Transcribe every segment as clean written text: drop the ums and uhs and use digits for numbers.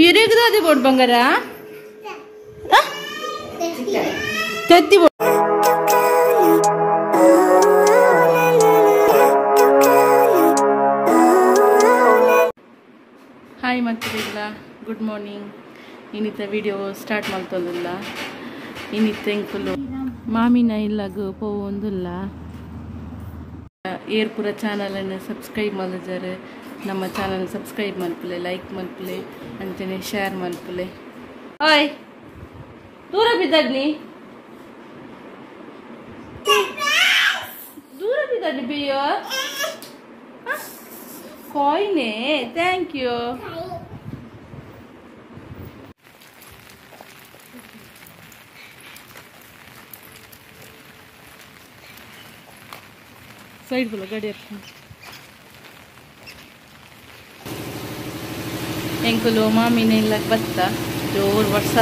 ಇರೇಗದಾದೆ ಬೋಡ್ ಬಂಗಾರ ತೆತ್ತಿ. ಹಾಯ್ ಮತ್ತಿಲ್ಲ, ಗುಡ್ ಮಾರ್ನಿಂಗ್. ಇನ್ನಿತ ವಿಡಿಯೋ ಸ್ಟಾರ್ಟ್ ಮಾಡ್ತೊಂದಿಲ್ಲ. ಇನ್ನಿತ್ತ ಎಂಕುಲು ಮಾಮಿನ ಇಲ್ಲಾಗ ಪೋವೊಂದಿಲ್ಲ. ಏರ್ಪುರ ಚಾನಲನ್ನು ಸಬ್ಸ್ಕ್ರೈಬ್ ಮಾಡಿದಾರೆ, ನಮ್ಮ ಚಾನಲ್ ಸಬ್ಸ್ಕ್ರೈಬ್ ಮಲ್ಪುಲೆ, ಲೈಕ್ ಮಲ್ಪುಲೆ, ಅಂಚನೆ ಶೇರ್ ಮಲ್ಪುಲೆ. ಓಯ್ ದೂರ ಬಿದ್ದಡ್ನಿ, ದೂರ ಬಿದ್ದಡ್ನಿ ಬಿಯ್ಯೋ ಕಾಯಿನೇ. Thank you. Side ಬಲ್ಲ ಗಾಡಿ ಎಂಕುಲು ಮಾಮಿನ ಇಲ್ಲ ಬತ್ತ ಜೋರು ವರ್ಷ.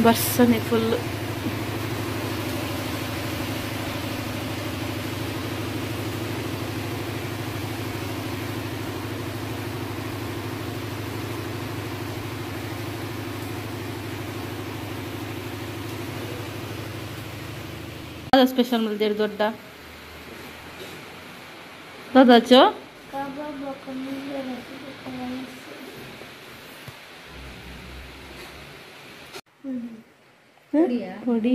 ಬರ್ಸನೆ ಫುಲ್. ಸ್ಪೆಷಲ್ ಮಲ್ದೇರು ದೊಡ್ಡ ದಾದಾಚೋ ಪೊಡಿ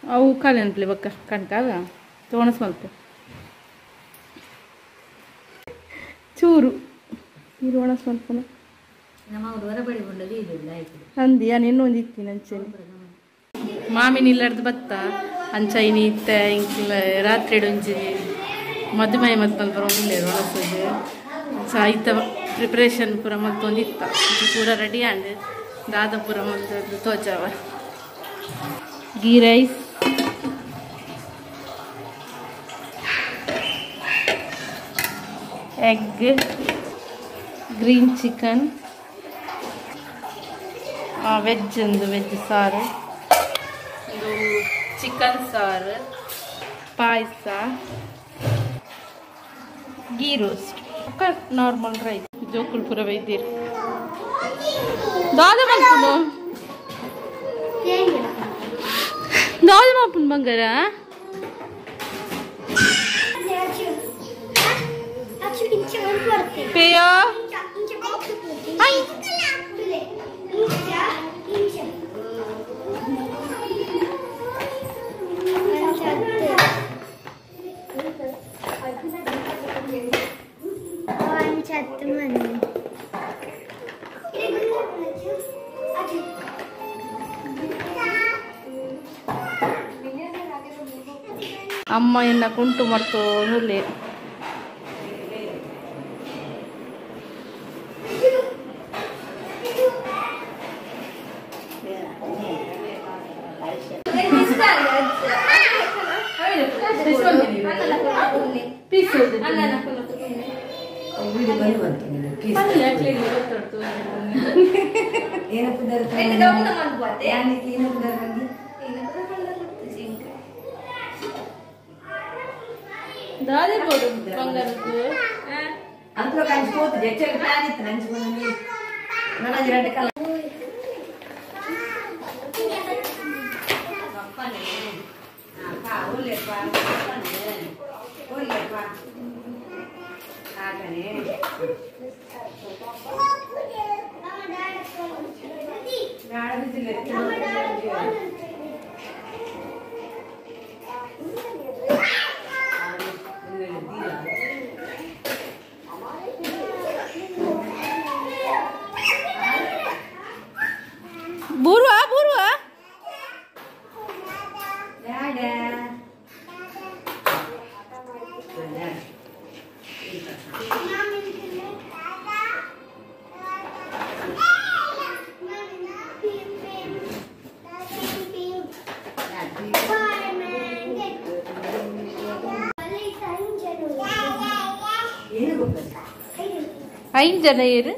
ಅವು ಖಾಲಿ ಅನ್ಪ್ಲೆ ಬಕ್ಕ ಕಣ್ಕಾದ ತೋಣಸ್ ಮಲ್ಪೆ ಚೂರು ನೀರು ಒಣಸ್ ಮಲ್ಪನ ಅಂದಿಯಾ ನಿನ್ನೊಂದು ಇತ್ತೀನಿ ಅಂಚೆನೆ. ಮಾಮಿನ ಇಲ್ಲಾರ್ದು ಬತ್ತ ಅಂಚ ಇನಿ ಇತ್ತ ಇಂಕಿಲ್ಲ ರಾತ್ರಿ ಒಂಜಿ ಮದುಮೆ ಮಲ್ಪಂದು ಬರೋದಿಲ್ಲ ಒಣಸೋದು. ಸೊ ಐತ ಪ್ರಿಪ್ರೇಷನ್ ಪೂರ ಮಲ್ತೊಂದಿತ್ತ ಪೂರ ರೆಡಿ ಆಂಡ್ ದಾದ ಪೂರ ಮಲ್ತದ್ದು ತೋಜಾವ. Ghee rice, egg, green chicken, veg ಒಂದು ವೆಜ್ ಸಾರು, ಒಂದು ಚಿಕನ್ ಸಾರು, ಪಾಯಸ, ಗೀ ರೋಸ್ಟ್, ನಾರ್ಮಲ್ ರೈಸ್. ಜೋಕುಲ್ ಪೂರ ಬೈದೀರಿ ದಾದ ಮಲ್ಪುನು ದಾದ ಮಲ್ಪುನು ಬಂಗಾರ. ಪೇಯೋ ಅಮ್ಮ ಎನ್ನ ಕುಂಟು ಮರ್ತೋನುಲೆ. ದಾದೆ ಬೋಡು ಬಂಗಾರದ್ದು అంతలో కంచిపోతుంది. ఎచ్చలు ప్లాన్ ఇస్తాను అంచుకుని రెండు కల ಬೂರ್ವಾ ಬೂರ್ವಾ ಐದು ಜನ ಏರು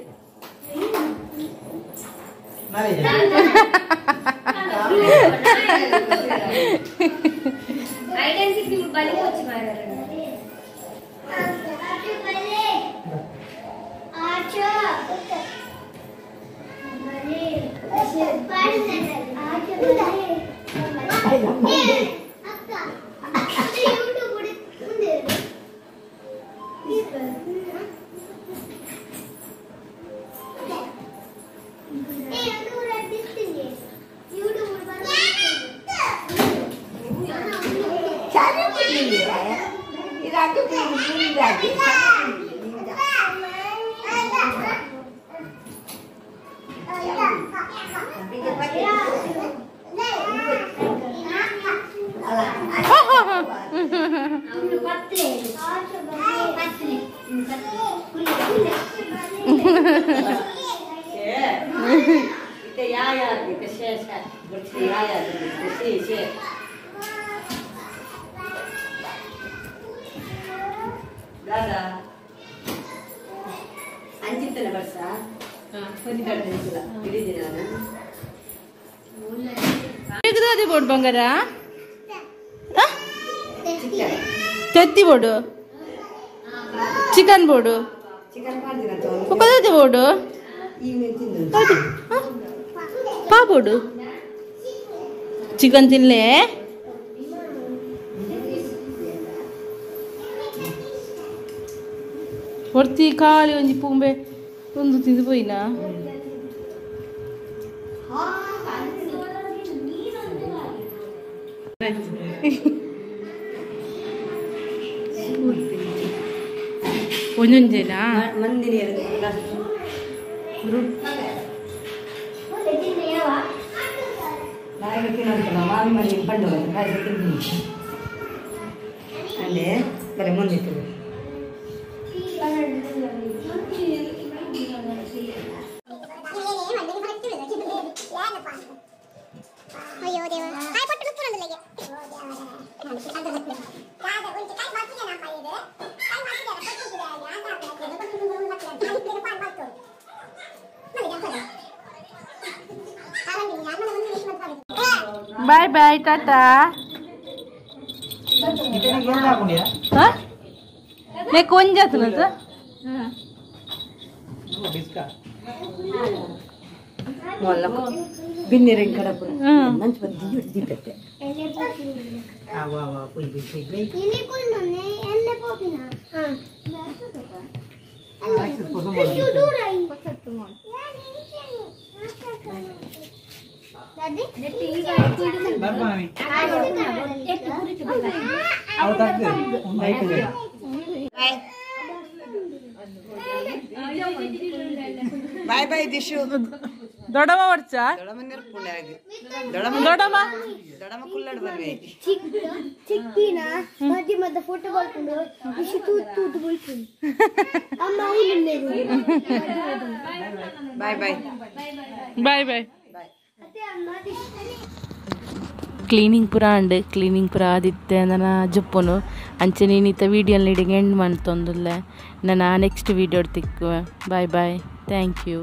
ಬೋರ್ಡ್ ಬಂಗಾರ ತೆತ್ತಿ ಬೋರ್ಡು ಚಿಕನ್ ಬೋರ್ಡು ಬೋರ್ಡು ಪಾ ಬೋರ್ಡು ಚಿಕನ್ ತಿನ್ಲೆ ಹೊರ್ತಿ ಖಾಲಿ ಒಂಜಿ ಪೂಂಬೆ ಒಂದು ತಿಂದು ಪೋಯಿನಾ ಒಂಜೊಂಜೇನಾ Bye bye tata. हाँ? मैं कौन जाता ना तो? Bye bye Dishu. ದೊಡ್ಡಮ್ಮ ವರ್ಚಾ? ದೊಡ್ಡಮ್ಮ ದೊಡ್ಡಮ್ಮ ಕುಲ್ಲಡ್ ಬರ್ವೆ. ಚಿಕ್ಕಿನ ಮಧ್ಯೆ ಮಧ್ಯೆ ಫೋಟೋ ಬರ್ಕೊಂಡು ದಿಶು ತೂತು ತೂತು ಬೀಳ್ತೀನಿ. ಅಮ್ಮ ಊರಿಲ್ಲೇ. Bye bye bye bye. Cleaning ಪೂರ ಅಂಡ್ ಕ್ಲೀನಿಂಗ್ ಪೂರ ಆದಿತ್ತೆ ನನ್ನ ಜಪ್ಪುನು ಅಂಚೆ ನೀನಿತ್ತ ವೀಡಿಯೋ ನೀಡಿಗೆ ಎಂಡ್ ಮಾಡ್ತೊಂದುಲ್ಲೆ. ನನ್ನ ನೆಕ್ಸ್ಟ್ ವೀಡಿಯೋ ತಿಕ್ಕುವೆ. Bye bye, thank you.